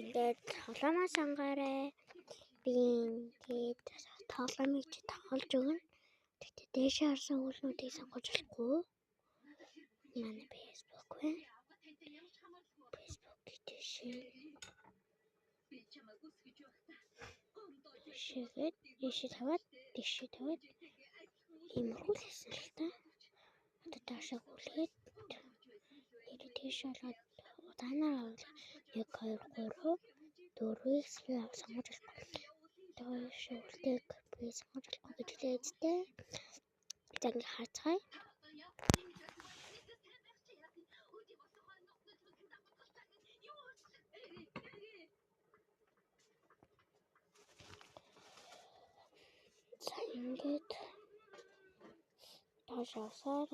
Ингээд тоглоомоо сонгоорой. Би ингээд тоглоомыг чи тоглож өгнө. Гэхдээ дээшээ харсан үйлнүүдийг сонгож болохгүй. Манай Facebook байна. Facebook-ийг дээшээ шигээд дээшээ тавиад дээшээ тавиад иймэрхүү л хийсэн л та. Одоо доошоо гүйлгээд нэрээ дээшээ олгоод удаанаар оруулах 1 2 3 4-ийг сонгож болохгүй. Доош үлдээг би сонгож болохгүй гэж хэлээ эцтэй. За ингээ харцгаая. За ингээд доош авсаар